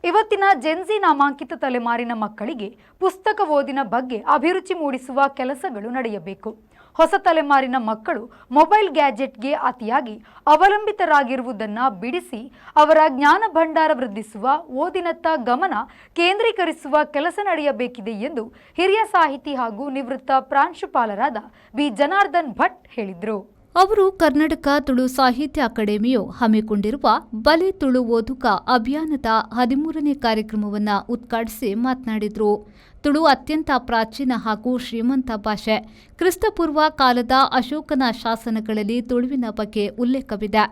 ಇವತ್ತಿನ ಜೆನ್ಜಿ ನಾಮಾಂಕಿತ ತಲೆಮಾರಿನ ಮಕ್ಕಳಿಗೆ ಪುಸ್ತಕ ಓದಿನ ಬಗ್ಗೆ ಅಭಿರುಚಿ ಮೂಡಿಸುವ ಕೆಲಸಗಳು ನಡೆಯಬೇಕು. ಹೊಸ ತಲೆಮಾರಿನ ಮಕ್ಕಳು ಮೊಬೈಲ್ ಗ್ಯಾಜೆಟ್ಗೆ ಅತಿಯಾಗಿ ಅವಲಂಬಿತರಾಗಿರುವುದನ್ನು ಬಿಡಿಸಿ, ಅವರ ಜ್ಞಾನ ಭಂಡಾರ ವೃದ್ಧಿಸುವ, ಓದಿನತ್ತ ಗಮನ ಕೇಂದ್ರೀಕರಿಸುವ ಕೆಲಸ ನಡೆಯಬೇಕಿದೆ ಎಂದು ಹಿರಿಯ ಸಾಹಿತಿ ಹಾಗೂ ನಿವೃತ್ತ ಪ್ರಾಂಶುಪಾಲರಾದ ಬಿ ಜನಾರ್ದನ್ ಭಟ್ ಹೇಳಿದರು. ಅವರು ಕರ್ನಾಟಕ ತುಳು ಸಾಹಿತ್ಯ ಅಕಾಡೆಮಿಯು ಹಮ್ಮಿಕೊಂಡಿರುವ ಬಲೆ ತುಳು ಓದುಗ ಅಭಿಯಾನದ 13ನೇ ಕಾರ್ಯಕ್ರಮವನ್ನು ಉದ್ಘಾಟಿಸಿ ಮಾತನಾಡಿದರು. ತುಳು ಅತ್ಯಂತ ಪ್ರಾಚೀನ ಹಾಗೂ ಶ್ರೀಮಂತ ಭಾಷೆ. ಕ್ರಿಸ್ತಪೂರ್ವ ಕಾಲದ ಅಶೋಕನ ಶಾಸನಗಳಲ್ಲಿ ತುಳುವಿನ ಬಗ್ಗೆ ಉಲ್ಲೇಖವಿದೆ.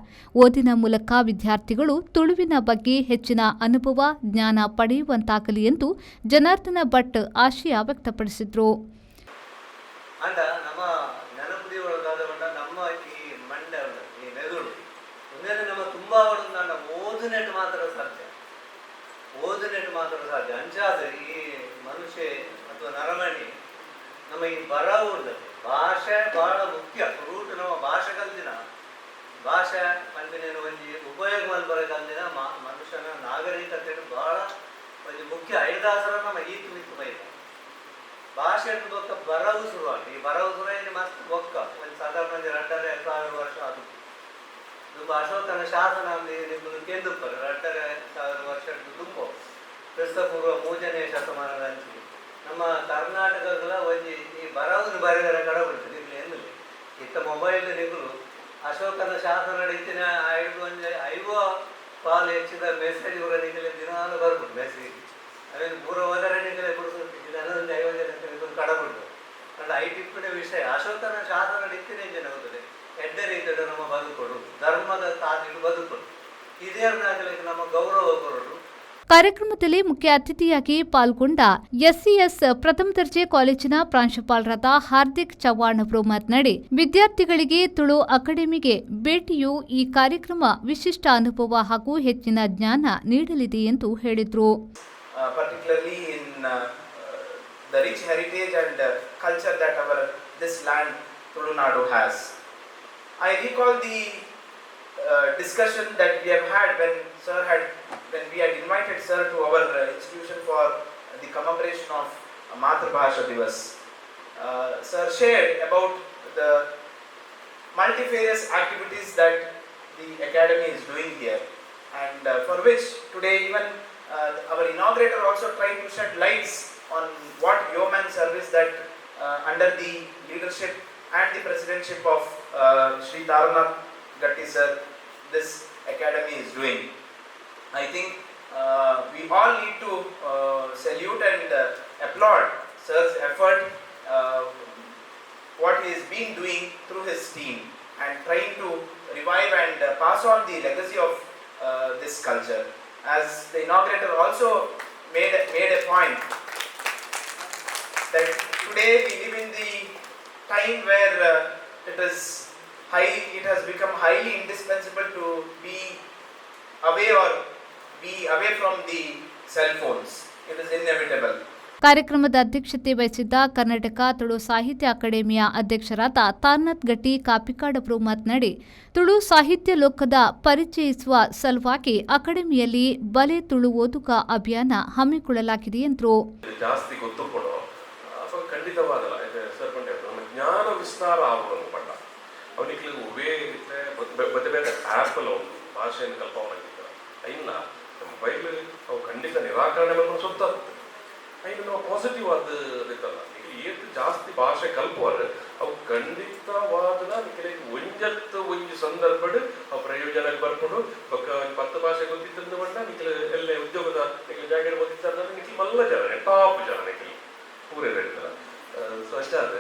ಓದಿನ ಮೂಲಕ ವಿದ್ಯಾರ್ಥಿಗಳು ತುಳುವಿನ ಬಗ್ಗೆ ಹೆಚ್ಚಿನ ಅನುಭವ, ಜ್ಞಾನ ಪಡೆಯುವಂತಾಗಲಿ ಎಂದು ಜನಾರ್ದನ ಭಟ್ ಆಶಯ ವ್ಯಕ್ತಪಡಿಸಿದರು. ಅಂಡ ನಮ್ಮ ನೆನಪುದಿ ಒಳಗಾದ ನಮ್ಮ ಈ ಮಂಡೆ ಉಂಟು, ಈ ಮೆದುಳು ಒಂದೇನೆ ನಮ್ಮ ತುಂಬಾ ನನ್ನ ಓದುನೆಟ್ ಮಾತ್ರ ಸಾಧ್ಯ, ಓದುನೆಟ್ ಮಾತ್ರ ಸಾಧ್ಯ. ಅಂಚಾದ ಈ ಮನುಷ್ಯ ಅಥವಾ ನರಮಣಿ ನಮ್ಮ ಈ ಬರವು ಉಂಟು, ಭಾಷೆ ಬಹಳ ಮುಖ್ಯ. ರೂಟ್ ನಮ್ಮ ಭಾಷೆ ಕಲ್ತಿನ, ಭಾಷೆ ಪನ್ಪಿನೇನು ಒಂಜಿ ಉಪಯೋಗ ಮಲ್ಪರೆ ಕಲ್ದಿನ ಮನುಷ್ಯನ ನಾಗರಿಕತೆ ಬಹಳ ಒಂಜಿ ಮುಖ್ಯ. ಐದಾಸರ ನಮ್ಮ ಈತ್ ಮಿತ್ತು ಬೈದ ಭಾಷೆ ಬೊಕ್ಕ ಬರವು ಶುರುವಾಗ್ತದೆ. ಈ ಬರವು ಶುರು ಮಸ್ತ್ ಬೊಕ್ಕ ಒಂದು ಸಾಧಾರಣ ಒಂದು 2500 ವರ್ಷ ಅದು. ತುಂಬ ಅಶೋಕನ ಶಾಸನ ನಿಮ್ಮನ್ನು ಕೇಂದ್ರಪ್ಪರು 2500 ವರ್ಷ ತುಂಬ, ಕ್ರಿಸ್ತಪೂರ್ವ 3ನೇ ಶತಮಾನದ ಅಂಚೆ. ನಮ್ಮ ಕರ್ನಾಟಕದ ಒಂಜಿ ಈ ಬರವನ್ನು ಬರೆದರೆ ಕಡಬಿಡ್ತು ನಿಗ್ಲು ಎನ್ನುಲಿ. ಇತ್ತ ಮೊಬೈಲ್ ನಿಗುಲು ಅಶೋಕನ ಶಾಸನ ಇತ್ತಿನ ಐದು ಒಂಜಿ ಐವ ಪಾಲು ಹೆಚ್ಚಿದ ಮೆಸೇಜ್ ಪೂರ ನಿಗಲೆ ದಿನಾಲು ಬರ್ಬೋದು. ಮೆಸೇಜ್ ಅವೇನು ಪೂರ ಓದರೆ ನಿಗಲೆ ಪುರುಸು ನನೊಂದು 50 ಜನ ನಿಗುಲು ಕಡಬಿಡ್ತು. ಅಂಡ ಐಟಿಪ್ಪಿನ ವಿಷಯ ಅಶೋಕನ ಶಾಸನ ಇತ್ತಿನ ಇಂಜನ ಹೋಗುತ್ತದೆ. ಎಡ್ಡೆ ರೀತಿಯಲ್ಲಿ ನಮ್ಮ ಬದುಕೊಡು, ಧರ್ಮದ ತಾದಿಡು ಬದುಕೊಡು, ಇದೇ ನಮ್ಮ ಗೌರವ ಕೊರಡು. ಕಾರ್ಯಕ್ರಮದಲ್ಲಿ ಮುಖ್ಯ ಅತಿಥಿಯಾಗಿ ಪಾಲ್ಗೊಂಡ ಎಸ್ಸಿಎಸ್ ಪ್ರಥಮ ದರ್ಜೆ ಕಾಲೇಜಿನ ಪ್ರಾಂಶುಪಾಲರಾದ ಹಾರ್ದಿಕ್ ಚವ್ಹಾಣ್ ಅವರು ಮಾತನಾಡಿ, ವಿದ್ಯಾರ್ಥಿಗಳಿಗೆ ತುಳು ಅಕಾಡೆಮಿಗೆ ಭೇಟಿಯು ಈ ಕಾರ್ಯಕ್ರಮ ವಿಶಿಷ್ಟ ಅನುಭವ ಹಾಗೂ ಹೆಚ್ಚಿನ ಜ್ಞಾನ ನೀಡಲಿದೆ ಎಂದು ಹೇಳಿದರು. Particularly in the rich heritage and culture that our this land Tulunadu has. I recall the discussion that we have had when we had invited sir to our institution for the commemoration of Matrubhasha Divas. Sir shared about the multifarious activities that the academy is doing here, and for which today even our inaugurator also tried to shed lights on what yeoman service that under the leadership and the presidentship of Sri Taranath Gatti sir this academy is doing. I think we all need to salute and applaud sir's effort, what he has been doing through his team and trying to revive and pass on the legacy of this culture. As the inaugurator also made a point that today we live in the time where it has become highly indispensable to be away or be away from the cell phones. It is inevitable. ಕಾರ್ಯಕ್ರಮದ ಅಧ್ಯಕ್ಷತೆ ವಹಿಸಿದ್ದ ಕರ್ನಾಟಕ ತುಳು ಸಾಹಿತ್ಯ ಅಕಾಡೆಮಿಯ ಅಧ್ಯಕ್ಷರಾದ ತಾರನಾಥ್ ಗಟ್ಟಿ ಕಾಪಿಕಾಡ್ ಅವರು ಮಾತನಾಡಿ, ತುಳು ಸಾಹಿತ್ಯ ಲೋಕದ ಪರಿಚಯಿಸುವ ಸಲುವಾಗಿ ಅಕಾಡೆಮಿಯಲ್ಲಿ ಬಲೆ ತುಳು ಓದುಗ ಅಭಿಯಾನ ಹಮ್ಮಿಕೊಳ್ಳಲಾಗಿದೆ ಎಂದರು. ಜಾಸ್ತಿ ಗೊತ್ತುಪಡು ಅವಾಗ ಖಂಡಿತವಾದಲ್ಲ ಇದು ಸರ್ ಪಂಡೆ ನಮ್ಮ ಜ್ಞಾನ ವಿಸ್ತಾರ ಆಗುವ ಪಂಡ ಅವನಿಗೆ ಒವೇ ಬೇರೆ ಬೇರೆ ಆ್ಯಪ್ ಉಂಟು, ಭಾಷೆಯನ್ನು ಕಲ್ಪವನಾಗಿದ್ದ ಇನ್ನ ಮೊಬೈಲ್ ಅವು ಖಂಡಿತ ನಿರಾಕರಣೆ ಬಂದು ಸುತ್ತ ಇನ್ನು ನಾವು ಪಾಸಿಟಿವ್ ಆದ ಇತ್ತಲ್ಲ. ಈಗ ಏತ್ ಜಾಸ್ತಿ ಭಾಷೆ ಕಲ್ಪುವರು ಅವು ಖಂಡಿತವಾದ ನಿಖಲೆ ಒಂಜತ್ತು ಒಂಜಿ ಸಂದರ್ಭಡ್ ಅವು ಪ್ರಯೋಜನ ಬರ್ಪುಂಡು. ಬೊಕ್ಕ ಒಂಜಿ 10 ಭಾಷೆ ಗೊತ್ತಿತ್ತಂದು ಪಂಡ ನಿಖಲೆ ಎಲ್ಲೆ ಉದ್ಯೋಗದ ನಿಖಲೆ ಜಾಗೆಡ್ ಗೊತ್ತಿತ್ತ, ನಿಖಲ್ ಮಲ್ಲ ಜನ, ಟಾಪ್ ಜನ ನಿಖಲ್ ಪೂರೆ ಹೇಳ್ತಾರ. ಸೊ ಅಷ್ಟಾದ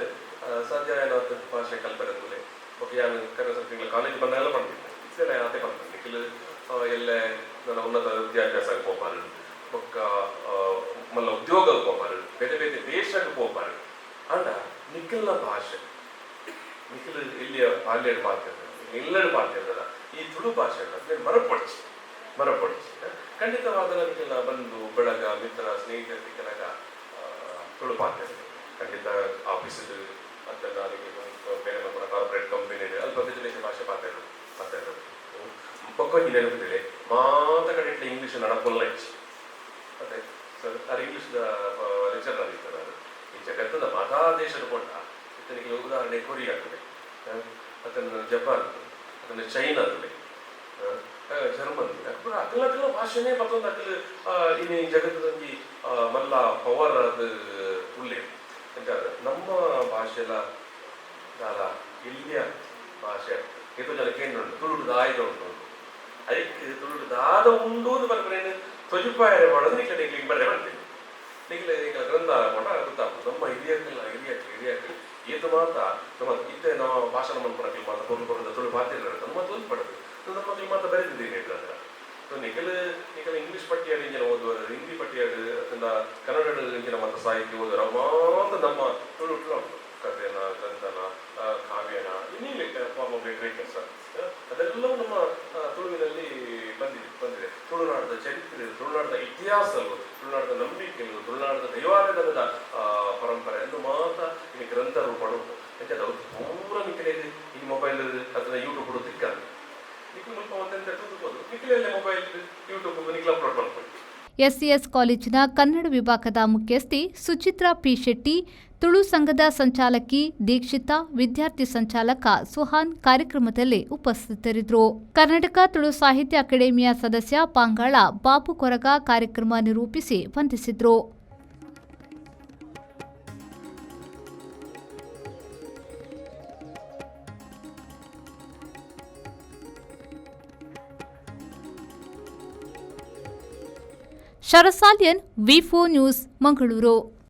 ಸಾಧ್ಯ ಏನಾದ್ರು ಭಾಷೆ ಕಲ್ಪನೆ ತೂಲೆ. ಬೊಕ್ಕ ಯಾನ್ ಕನ್ನಡ ತಿಂಗಳ ಕಾಲೇಜ್ ಬಂದಾಗೆಲ್ಲ ಪಂಡಿದ್ದೆ, ಇತ್ತಲೇ ಅದೇ ಪಂಡ ನಿಖಲ್ ಎಲ್ಲೆ ನನ್ನ ಉನ್ನತ ವಿದ್ಯಾಭ್ಯಾಸ ಪೋಪಾರು, ಬೊಕ್ಕ ಮಲ್ಲ ಉದ್ಯೋಗ ಪೋಪಾರು, ಬೇರೆ ಬೇರೆ ದೇಶಕ್ಕೆ ಪೋಪಾರು. ಅಂಡ ನಿಖಲ್ನ ಭಾಷೆ ನಿಖಲ್ ಇಲ್ಲಿ ಅಲ್ಲೆರಡು ಪಾತಿರ್ತದೆ, ಎಲ್ಲೆರಡು ಪಾತಿರ್ತದ. ಈ ತುಳು ಭಾಷೆ ಮರಪೊಡ್ಚಿ ಮರಪೊಡ್ಚಿ. ಖಂಡಿತವಾದ ನಿಖಲ್ನ ಬಂಧು ಬಳಗ, ಮಿತ್ರ, ಸ್ನೇಹಿತರ ತಿಕ್ಕನಾಗ ತುಳು ಪಾತಿರ್ತದೆ. ಖಂಡಿತ ಆಫೀಸ್ ಅಂತೆಲ್ಲ ಬೇರೆ ಕಾರ್ಪೊರೇಟ್ ಕಂಪನಿ ಅಲ್ಪ ಬೇತೆ ಬೇತೆ ಭಾಷೆ ಪಾತಿರೋದು ಪಾತಿರೋದು. ಬೊಕ್ಕ ನೆನಪಿದೆ, ಮಾತ ಕಡೆ ಇಂಗ್ಲೀಷ್ ನಡಪೊಲ್ಲ ಹೆಚ್ಚು. ಅದು ಇಂಗ್ಲೀಷ್ ಲೆಕ್ಚರ್ ಆಗಿರ್ತಾರೆ. ಅದು ಈ ಜಗತ್ತದ ಮಾತಾ ದೇಶದ ಪೋಂಡ ಇತ್ತನಿಗೆ ಉದಾಹರಣೆ ಕೊರಿಯಾ ತುಲೆ, ಅದನ್ನು ಜಪಾನ್, ಅದನ್ನು ಚೈನಾ ತುಲೆ, ಜರ್ಮನ್ ಪೂರ ಅಕಲ ಅಕಲ ಭಾಷೆನೇ ಮತ್ತೊಂದು ಅಕಲ್ ಇನ್ನು ಜಗತ್ತದಂಜಿ ಮಲ್ಲ ಪವರ್ ಅದು ಉಲ್ಲೆ. ಅಂಚಾದ ನಮ್ಮ ಭಾಷೆಲ ದಾದ ಇಲ್ಲಿಯ ಭಾಷೆ ಏತೋ ಜನ ಕೇಂದ್ರ ತುಳುಡು ದಾಯ್ದ ಉಂಟು, ಐಕ್ ತುಳುಡು ದಾದ ಉಂಡು ಅಂತ ಬರ್ಪರೇನು ತೊಜುಪಾಯರೆ ಮಾಡೋದು ನಿಕ್ಲೆ ನಿಕ್ಲೆ ಬರೇ ಮಾಡ್ತೀನಿ ನಿಕ್ಲೆ ಈಗ ಗ್ರಂಥ ಪಂಡ ಗೊತ್ತಾಗ್ತದೆ. ನಮ್ಮ ಹಿರಿಯಕ್ಕಲ್ಲ ಹಿರಿಯಕ್ಕಲ್ ಹಿರಿಯಕ್ಕಲ್ ಏತು ಮಾತ ನಮ್ಮ ಇತ್ತೆ ನಮ್ಮ ಭಾಷಣ ಮನ್ಪುನಕಲ್ ಮಾತ ಪೊರ್ಲು ಪೊರ್ಲುದ ತುಳು ಪಾತೆರ ನಮ್ಮ ತೋಜ್ ಪಡದು ನಮ್ಮ ಮಕ್ಕಳು ಮಾತ ಬರೆದಿದ್ದೀನಿ ಇಟ್ಲಂದ್ರ. ಸೊ ನಿಕಲ್ ನಿಕಲ್ ಇಂಗ್ಲೀಷ್ ಪಟ್ಟಿಯಾಡು ಇಂಜಿನ ಓದುವರು, ಹಿಂದಿ ಪಟ್ಟಿಯಾಡು ಅಥವಾ ಕನ್ನಡ ಇಂಜಿನ ಮಾತ ಸಾಹಿತ್ಯ ಓದುವರು ಮಾತ ನಮ್ಮ ತುಳು ಉಂಟು ಕಥೆನ ಗ್ರಂಥನ ಕಾವ್ಯನ ಇನ್ನಿ ಫಾರ್ಮ್ ಆಫ್ ಲಿಟ್ರೇಚರ್ಸ್ ಅದೆಲ್ಲವೂ ನಮ್ಮ ತುಳುವಿನಲ್ಲಿ ಬಂದಿದೆ. ತುಳುನಾಡದ ಚರಿತ್ರೆ, ತುಳುನಾಡದ ಇತಿಹಾಸಗಳು, ತುಳುನಾಡದ ನಂಬಿಕೆಗಳು, ತುಳುನಾಡದ ದೈವಾರಾಧನದ ಪರಂಪರೆ ಎಂದು ಮಾತ್ರ ಇಲ್ಲಿ ಗ್ರಂಥ ರೂಪ ಉಂಟು. ಯಾಕಂದ್ರೆ ಅದು ಪೂರ ನಿಖಲೆ ಈ ಮೊಬೈಲ್ ಅದನ್ನ ಯೂಟ್ಯೂಬ್ ತಿಕ್ಕ ನಿಖಲ್ ಮುಲ್ಪ ಒಂದೆಂತ ತೂದುಬೋದು ನಿಖಲೆಲ್ಲೇ ಮೊಬೈಲ್ ಯೂಟ್ಯೂಬ್ ನಿಖಲ್ ಅಪ್ಲೋಡ್ ಮಾಡ್ಕೊಳ್ಳಿ. ಎಸ್ಸಿಎಸ್ ಕಾಲೇಜಿನ ಕನ್ನಡ ವಿಭಾಗದ ಮುಖ್ಯಸ್ಥೆ ಸುಚಿತ್ರಾ ಪಿ ಶೆಟ್ಟಿ, ತುಳು ಸಂಘದ ಸಂಚಾಲಕಿ ದೀಕ್ಷಿತಾ, ವಿದ್ಯಾರ್ಥಿ ಸಂಚಾಲಕ ಸುಹಾನ್ ಕಾರ್ಯಕ್ರಮದಲ್ಲಿ ಉಪಸ್ಥಿತರಿದ್ದರು. ಕರ್ನಾಟಕ ತುಳು ಸಾಹಿತ್ಯ ಅಕಾಡೆಮಿಯ ಸದಸ್ಯ ಪಾಂಗಾಳ ಬಾಬು ಕೊರಗ ಕಾರ್ಯಕ್ರಮ ನಿರೂಪಿಸಿ ವಂದಿಸಿದರು. Sharath Salian, V4 news, Mangaluru.